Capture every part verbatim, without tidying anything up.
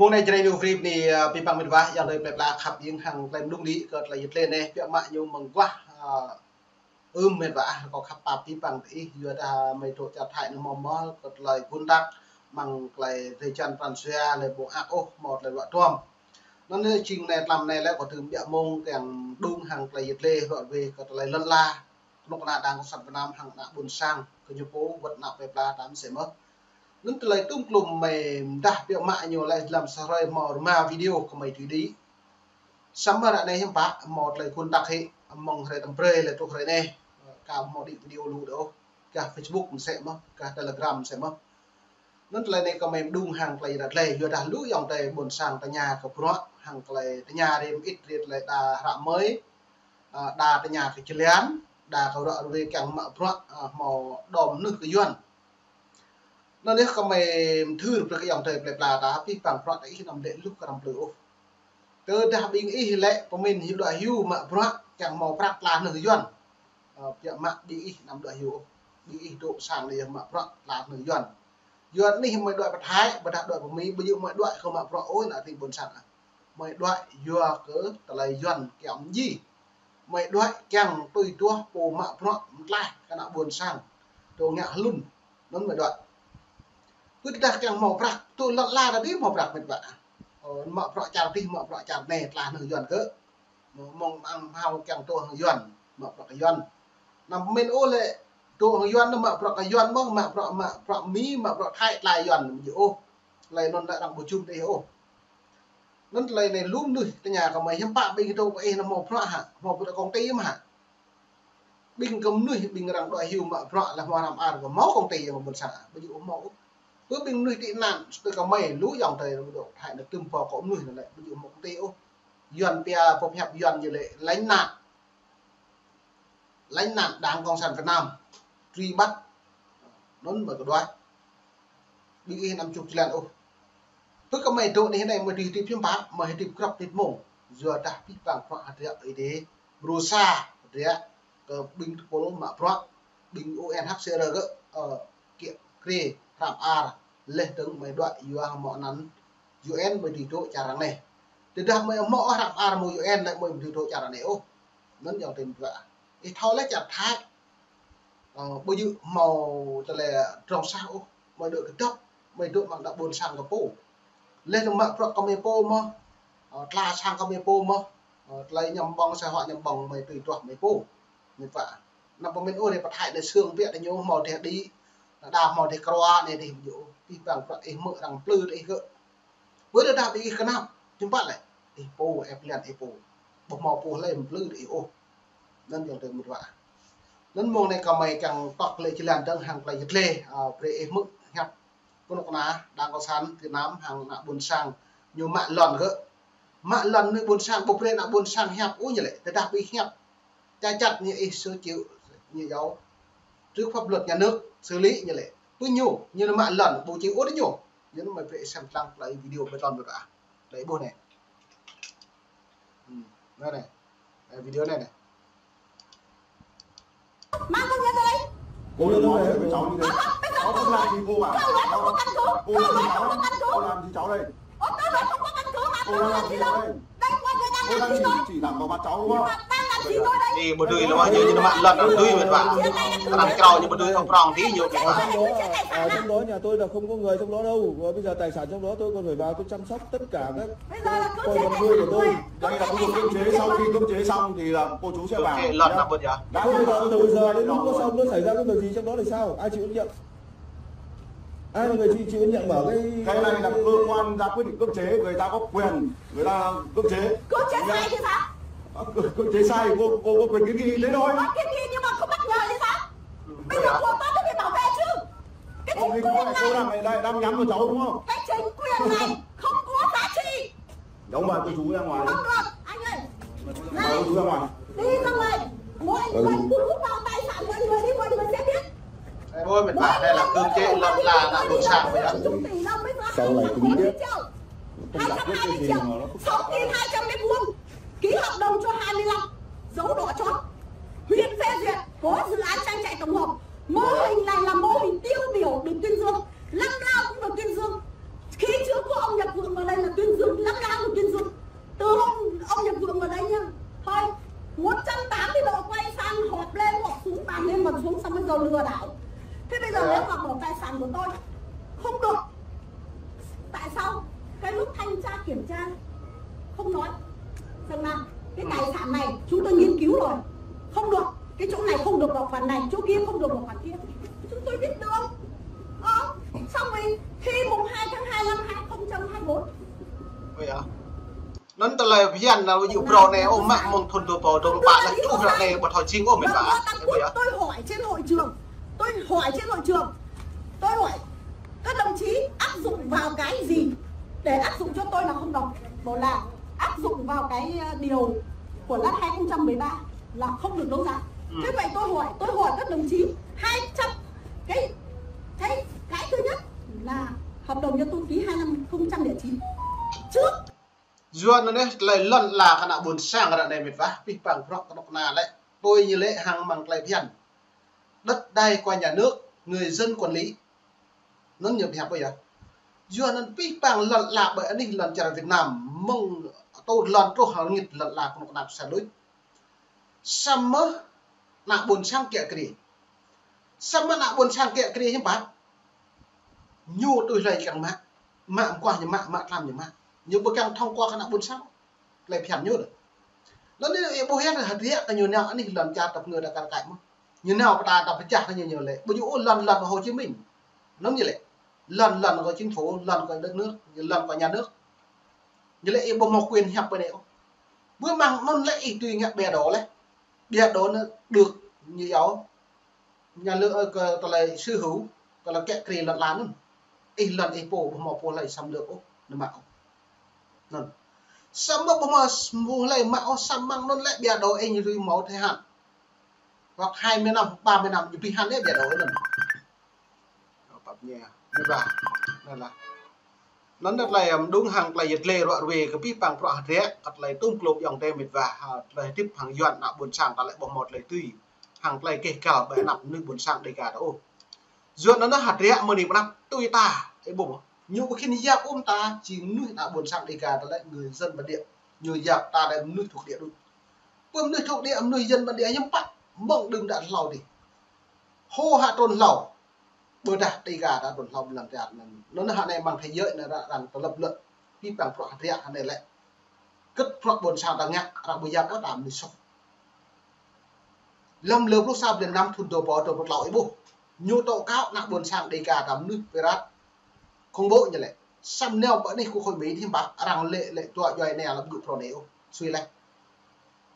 Mông anai Jrai New Clip anai, ơ, abih bang met wa, ayŏng adơi plơi pla khăp ƀing hăng tơlơi mơđung đĭ kơ tơlơi yit lĕ anai, biă mă ñu mơguah, ơ, ưm met wa, kâo khăp pap abih bang tơ ih, yua dah mơi dŏ čar Thái anai hmâo mơ̆ kơ tơlơi gun tăk, mơ̆ng tơlơi drơi jăn pran jua, lĕ ƀu ăt ôh, hmâo tơlơi luă tuôm. Anŭn yơh jing anai tlam anai lĕ kâo tơm biă mông kiăng mơđung hăng tơlơi yit lĕ, ruă ruê kơ tơlơi lŏn ala, kơnuk kơna Đảng Cộng sản Việt Nam hăng ană ƀôn sang, kơ ñu pô wơ̆t ană plơi pla ta mơsĕ mơ̆. Anŭn tơlơi tŭm klum mơi mơdah biă mă ñu lĕ lăm sa hrơi hmâo rơma video kơ mơi tui đĭ. Samơ̆ ră anai hiư̆m pă hmâo tơlơi gun tăk hĭ, mơ̆ng hrơi tơm brơi lĕ truh hrơi anai. Kâo hmâo đĭ video lu đôč, gah Facebook mơsĕ mơ̆, gah Telegram mơsĕ mơ̆. Anŭn tơlơi anai kơ mơi mơđung hăng tơlơi yit lĕ, yua dah lu ayŏng adơi ƀôn sang tơña kơ bruă, hăng tơlơi tơña rim ĭt rit lĕ đa hră mơi, ơ, đa tơña kơ jơlan, đa kơ ruă ruê kiăng mă bruă, ơ, hmâo đom nưh kơ Yuan. Anŭn yơh kơ mơi mơthưr brơi kơ ayŏng adơi plơi pla ta, abih bang bruă tơ ih anăm lĕ luh kơ răm plư ôh. Tơdah ƀing ih lĕ pơmĭn hyu đuaĭ hyu mă bruă kiăng hmâo prăk tla nưh Yuan. Ơ, biă mă ƀing ih anăm đuaĭ hyu ôh. Ƀing ih dŏ sang anai yơh mă bruă tla nưh Yuan. Yuan anai mơi đuaĭ pơ Thái, ƀôdah đuaĭ pơ Mi, ƀu djơ̆ mơi đuaĭ kơ mă bruă ôh, ană tring ƀôn sang ah. Mơi đuaĭ yua kơ tơlơi Yuan kiăng mơñi. Mơi đuaĭ kiăng tui duah pô mă bruă mơtlaih kơ ană ƀôn sang. Dŏ ngă hlŭn. Anŭn mơi đuaĭ. Pơ tơdah kiăng hmâo prăk, tŭ lŏn ala ta đĭ hmâo prăk met wa. Ơ, mă bruă čar tih, mă bruă čar anai, tla nưh Yuan kơ. Mơ̆ng mơ̆ng hmâo kiăng dŏ hăng Yuan, mă bruă kơ Yuan. Anăm pơmĭn ôh lĕ dŏ hăng Yuan, mă bruă kơ Yuan mơ̆, mă bruă, mă bruă Mi, mă bruă Thái, tla Yuan, ƀu djơ̆ ôh. Tơlơi anŭn lĕ arăng ƀu jum tơ ih ôh. Anŭn tơlơi anai lu mơnuih tơña kơ mơi hiư̆m pă ƀing dŏ kơ ih anăm hmâo bruă hă, hmâo bruă công ty mơ̆ hă. Ƀing kơ mơnuih ƀing arăng đuaĭ hyu mă bruă lĕ hmâo hrăm ar kơ hmâo công ty yơh ƀôn sang, ƀu djơ̆ ôh hmâo ôh. Pơ ƀing mơnuih tị nạn tui kơ mơi lu ayŏng adơi dŏ Thái anai tơm pô kơ mơnuih anŭn lĕ ƀu djơ̆ hmâo công ty ôh. Yuan pia pơhiăp Yuan ñu lĕ lánh nạn. Lánh nạn Đảng Cộng sản Việt Nam truy bắt. Anŭn mơi kơ đuaĭ. Ƀing ih anăm čuk jơlan ôh. Pơ kơ mơi dŏ anai anai mơi dưi hơdip hiư̆m pă, mơi hơdip grăp hơdip mông. Yua dah abih bang bruă hơdră Ơi Adai brơi sa hơdră kơ ƀing tơpul mă bruă, ƀing U N H C R gơ̆, ơ, kiăng krê hrăm ar, laih dơ̆ng mơi đuaĭ yua hmâo anăn U N mơi dưi dŏ čar arăng anai. Tơdah mơi hmâo hrăm ar mơ̆ng U N lĕ mơi dưi dŏ čar arăng anai ôh. Anŭn ayŏng adơi met wa. Ih thâo lĕ čar Thái. Ơ, ƀu djơ̆ hmâo tơlơi drŏng sah ôh, mơi dŏ kơdŏp, mơi dŏ mơ̆ng ană ƀôn sang kơ pô. Laih dơ̆ng mă bruă kơ mơi pô mơ̆, ơ, tla sang kơ mơi pô mơ̆, ơ, tơlơi ñăm ƀơ̆ng, sa hŏ ñăm ƀơ̆ng mơi tui duah mơi pô. Met wa. Anăm pơmĭn ôh, rê pơ Thái anai sương biă tơ ñu hmâo dêh đĭ, đa hmâo dêh krua anai dêh ƀu djơ̆ ôh. Abih bang bruă ih hmư̆ arăng plư tơ ih gơ̆. Ƀu djơ̆ dah ƀing ih kơnăp, hiư̆m pă lĕ. Ih pô, ih pơlian ih pô. Ƀu hmâo pô hlơi mă plư tơ ih ôh. Anŭn ayŏng adơi met wa. Anŭn mông anai kơ mơi kiăng tŏk lĕ jơlan dơ̆ng hăng tơlơi yit lĕ, ơ, brơi ih hmư̆ hiăp kơnuk kơna Đảng Cộng sản Việt Nam hăng ană ƀôn sang ñu mă lŏn gơ̆. Mă lŏn ană ƀôn sang, ƀu brơi ană ƀôn sang hiăp ôh ñu lĕ. Tơdah ƀing ih hiăp ča čăt ñu ih sơ chịu ñu yua trước pháp luật nhà nước xử lý ñu lĕ. Pơ ñu, ñu mă lŏn ƀu chịu ôh ñu. Ñu mơi brơi ih sem lăng tơlơi video bê tông bê tông. Đơi ƀuh anai. Ơ, anai. Ơ, video anai anai. Mang con nhà tôi. Cô đừng nói với cháu như thế. Cháu không làm gì cô cả. Cháu nói không có căn cứ. Cháu nói không có căn cứ. Cô làm gì cháu đây? Ơ, cháu nói không có căn cứ mà. Cô đang làm gì cháu đây? Đây, mọi người đang làm gì tôi? Cô đang chỉ, chỉ thẳng vào mặt cháu đúng không? Mà đang làm gì tôi đây? Đi một đuôi nó bao nhiêu chứ nó mặn lật một đuôi mệt vả. Thằng trò như một đuôi không prong tí nhiều. Trong đó, à, trong đó nhà tôi là không có người trong đó đâu. Và bây giờ tài sản trong đó tôi còn phải vào tôi chăm sóc tất cả các con vật nuôi của tôi. Bây giờ là cưỡng chế, đây là khu vực cưỡng chế, sau khi cưỡng chế xong thì là cô chú sẽ vào. Cưỡng chế lật nhá. Là bây giờ, từ giờ đến lúc nó xong, nó xảy ra cái việc gì trong đó thì sao? Ai chịu trách nhiệm? Ai là người chịu, chịu trách nhiệm bảo cái... Cái này là cơ quan ra quyết định cưỡng chế, người ta có quyền, người ta cưỡng chế. Cưỡng chế sai thì sao? À, cưỡng, cưỡng chế sai thì cô, cô có quyền kiến nghị thế thôi. Có kiến nghị nhưng mà không bất ngờ thì sao? Bây giờ cô có cái việc bảo vệ chứ. Cái chính quyền này, cô đang, đang, đang nhắm vào cháu đúng không? Cái chính quyền này không có giá trị. Đóng vai cô chú ra ngoài. Không được, anh ơi. Mời cô chú ra ngoài. Đi ra ngoài. Mọi người cứ rút bao tài sản mọi người đi, mọi người sẽ biết. Ôi, mệt vả, đây là cưỡng chế lật là, là buôn sang vậy đó. Sau này tính tiếp. Không giải quyết cái gì mà nó phức tạp. Sáu nghìn hai trăm mét vuông. Ký hợp đồng cho hai mươi lăm. Dấu đỏ chót. Huyện phê duyệt. Có dự án trang trại tổng hợp. Mô hình này là mô hình tiêu biểu được tuyên dương. Năm nào cũng được tuyên dương. Khi chưa có ông nhập vườn vào đây là tuyên Rằng là cái tài sản này chúng tôi nghiên cứu rồi, không được, cái chỗ này không được vào khoản này, chỗ kia không được vào khoản kia. Chúng tôi biết được. Ờ, xong rồi khi mùng hai tháng hai năm hai không hai bốn. Ôi à. Anŭn tơlơi phiăn nao yu brô ne ô mă mơ̆ng thun dua rơbâo dua pluh pă lĕ truh ră ne ƀu thâo jing ôh mĕt wa. Ơ, tôi hỏi trên hội trường. Tôi hỏi trên hội trường. Tôi hỏi các đồng chí áp dụng vào cái gì để áp dụng cho tôi là không đồng. Bảo là áp dụng vào cái, ờ, điều của luật hai không một ba là không được đấu giá. Ừ. Thế vậy tôi hỏi, tôi hỏi các đồng chí hai trăm cái, cái, cái thứ nhất là hợp đồng nhà tôi ký hai năm không lẻ chín. Trước Yua anŭn yơh, tơlơi lŏn la kơ ană ƀôn sang ră ne mĕt wa, pih pang prŏk kơnuk kơna lĕ, tui ñu lĕ hăng mơ̆ng tơlơi phiăn. Đất đai của nhà nước, người dân quản lý. Anŭn ñu pơhiăp ƀơi yơh. Yua anŭn pih pang lŏn la ƀơi anih lŏn čar Việt Nam, mơ̆ng tơl lŏn truh hăng rơngit lŏn la kơnuk kơna sa luč. Samơ̆ ană ƀôn sang kiă kriê. Samơ̆ ană ƀôn sang kiă kriê hiư̆m pă? Ñu tui hlơi kiăng mă, mă mơguah ñu mă, mă tlam ñu mă. Ñu ƀu kiăng thông qua kơ ană ƀôn sang. Tơlơi phiăn ñu đôč. Anŭn yơh ih ƀuh yơh hơdră kơ ñu nao anih lŏn čar tơpơngơ đa kar kaĭ mơ̆n. Ñu nao pơtă ta pơčah kơ ñu ñu lĕ. Ƀu djơ̆ ôh lŏn lŏn Hồ Chí Minh. Anŭn ñu lĕ. Lŏn lŏn của chính phủ, lŏn của đất nước, lŏn của nhà nước. Ñu lĕ ih ƀu hmâo quyền hiăp ƀơi anai ôh. Ƀu mơ̆ng anŭn lĕ ih tui ngă bia đỏ lĕ. Bia đỏ anŭn được ñu yua nhà nước, ơ, kơ tơlơi sở hữu, kơ tơlơi kiă kriê lŏn la anŭn. Ih lŏn ih pô, ƀu hmâo pô hlơi xâm lược ôh, nao mă ôh. Anŭn. Samơ̆ ƀu hmâo pô hlơi mă ôh, samơ̆ anŭn lĕ bia đỏ ih ñu tui hmâo thời hạn. Hoặc hai mươi năm, ba mươi năm, ñu pih hăn lĕ bia đỏ anŭn. Pap ñe. Anai lah. Anŭn tơlơi, ưm, mơđung hăng tơlơi yơh tơlơi ruă ruê kơ pih pang prŏk hơdră, kơ tơlơi tŭm klop yŏng tê mĕt wa, ha, tơlơi hơdip hăng Yuan ană ƀôn sang ta lĕ ƀu hmâo tơlơi tui. Hăng tơlơi keh gal ƀơi anăp mơnuih ƀôn sang Đêga ta ôh. Yuan anŭn hơdră mơ̆ng anai pơ anăp tui ta, ih ƀuh mơ̆. Ñu ƀu khĭn yap ôh ta, jing mơnuih ană ƀôn sang Đêga ta lĕ người dân bản địa. Ñu yap ta lĕ mơnuih thuộc địa đôč. Pơ mơnuih thuộc địa, mơnuih dân bản địa hiư̆m pă, mơ̆ng đưm đă hlâo dih. Hô hă trŭn hlâo. Ƀôdah Đêga ta trŭn hlâo ƀơi lŏn čar anŭn. Anŭn hă anai mơ̆ng thế giới anai arăng, arăng tơlăp lĕ. Pih pang prŏk hơdră hă anai lĕ. Kơ̆t prŏk ƀôn sang ta ngă, arăng ƀu yap ôh ta mơnuih soh. Lăm lơ pluh sa blan năm thun dua rơbâo dua pluh klâo ih ƀuh. Ñu tố cáo ană ƀôn sang Đêga ta mơnuih pirat. Khủng bố ñu lĕ. Samơ̆ nao pơ anih Quốc hội Mỹ hiư̆m pă, arăng lĕ, lĕ dua djuai anai lăm gŭ prŏk anai ôh. Sui lĕ.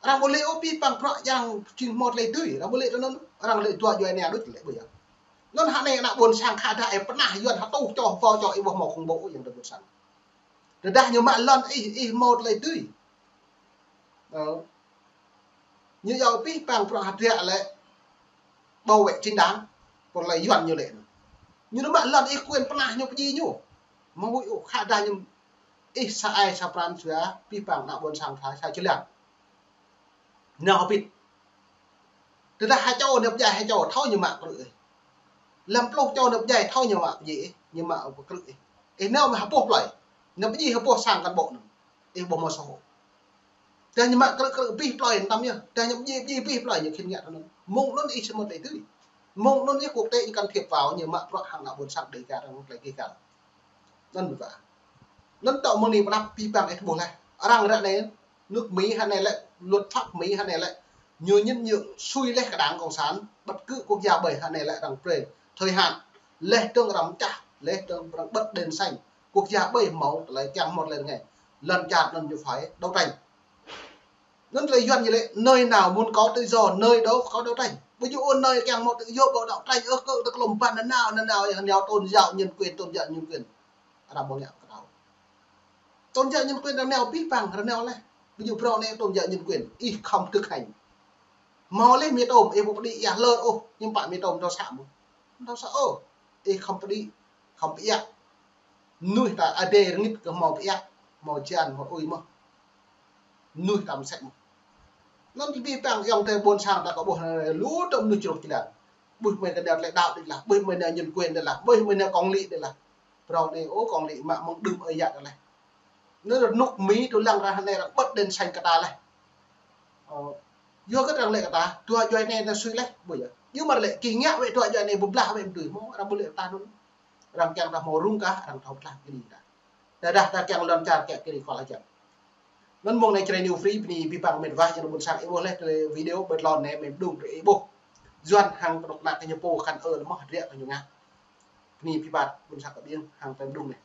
Arăng ƀu lĕ ôh pih pang prŏk yang jing hmâo tơlơi tui, arăng ƀu lĕ tui anŭn, arăng lĕ dua djuai anai đôč lĕ ƀu yơh. Anŭn hă anai ană ƀôn sang khă dah ih pơnah Yuan hơtuh čô, pô čô ih ƀu hmâo khủng bố ôh yang tơ ƀôn sang. Tơdah ñu mă lŏn ih, ih hmâo tơlơi tui. Ơ. Ñu yua pih pang prŏk hơdră lĕ bảo vệ chính đáng, pô lĕ Yuan ñu lĕ. Ñu nao mă lŏn ih quyền pơnah ñu pơjing ñu. Mơ̆ng ƀuh ôh khă dah ñu ih sa ai sa pran sua pih pang ană ƀôn sang Thái sa čơlang. Nao hơbĭt. Tơdah ha čô nao pơdjai ha čô thâo ñu mă krư̆ ih. Lăm pluh čô nao pơdjai thâo ñu mă pơjing ih, ñu mă krư̆ ih. Ih nao mă hơpuh plơi. Nao pơjing hơpuh sang cán bộ anŭn. Ih ƀu hmâo soh ôh. Tơdah ñu mă krư̆ krư̆ abih plơi anŭn tăm yơh. Tơdah ñu pơjing pơjing abih plơi ñu khĭn ngă tui anŭn. Mơ̆ng anŭn ih či mơ̆ tơlơi tui. Mơ̆ng anŭn yơh quốc tế ñu can thiệp vào ñu mă prŏk hăng ană ƀôn sang Đêga arăng tơlơi keh gal. Anŭn ƀu ƀă. Anŭn tŏ mơ̆ng anai pơ anăp pih pang ih ƀuh laih. Arăng ră anai nước Mỹ hă anai lĕ, luật pháp Mỹ hă anai lĕ. Ñu nhĭn như̆ng sui laih kơ đảng cộng sản, bất cứ quốc gia ƀơi hă anai lĕ arăng brơi thời hạn. Laih dơ̆ng arăng čah, laih dơ̆ng arăng bật đèn xanh. Quốc gia ƀơi hmâo tơlơi kiăng hmâo tơlơi rơngai. Lŏn čar anŭn ñu phải đấu tranh. Anŭn tơlơi Yuan ñu lĕ, nơi nào muốn có tự do, nơi đó có đấu tranh. Ƀu djơ̆ ôh nơi kiăng hmâo tự do ƀu đấu tranh, ơ, kơ tơ klom ban nanao, nanao, nanao tôn giáo nhân quyền, tôn giáo nhân quyền. Arăng ƀu ngă kơ tao. Tôn giáo nhân quyền arăng nao pih pang, arăng nao laih. Ƀu djơ̆ phrâo anai tôn giáo nhân quyền, ih khŏm thực hành. Hmâo laih mì tôm, ih ƀu pơđĭ ia hlơi ôh, hiư̆m pă mì tôm thâo sa mơ̆. Thâo sa ôh, ih khŏm pơđĭ, khŏm pơiă. Mơnuih ta Ơi Adai rơngit kơ hmâo pơiă, hmâo hơjan, hmâo ui mơ̆n. Mơnuih ta mơsĕ mơ̆n. Anŭn tơlơi pih pang yŏng tơ ƀôn sang ta kơ ƀuh anai lu tơm mơnuih čruk čilan. Ƀuh mơi kơ nao tơlơi đạo đôč lah, ƀuh mơi nao nhân quyền đôč lah, ƀuh mơi nao công lý đôč lah. Phrâo anai ôh công lý mă mơ̆ng đưm ơi yă đôč lah. Anŭn rơnŭk Mỹ tui lăng arăng hă anai arăng bật đèn xanh kơ ta laih. Ơ, yua kơ arăng lĕ kơ ta, dua djuai anai arăng sui laih, ƀu yơh. Yua mơ̆ lĕ, kơ ngă wơ̆t dua djuai anai ƀu blah wơ̆t mơ̆ tui, hmâo arăng ƀu lĕ kơ ta anŭn. Arăng kiăng ta hmâo rŭng kah, arăng thâo blah kơ anai ta. Tơdah ta kiăng lŏn čar kiă kriê kol hơjăn. Anŭn mơ̆ng anai Jrai New Free, bơni abih bang met wa, jing ƀôn sang ih ƀuh leh tơlơi video ƀơi tơlơi anai mơ̆n mơđung brơi ih ƀuh. Yuan hăng kơnuk kơna kơ ñu pô kăn ơ lơmoh hơdră kơ ñu ngă. Bơni abih bang ƀôn sang kơ ƀing hăng tơlơi mơđung anai.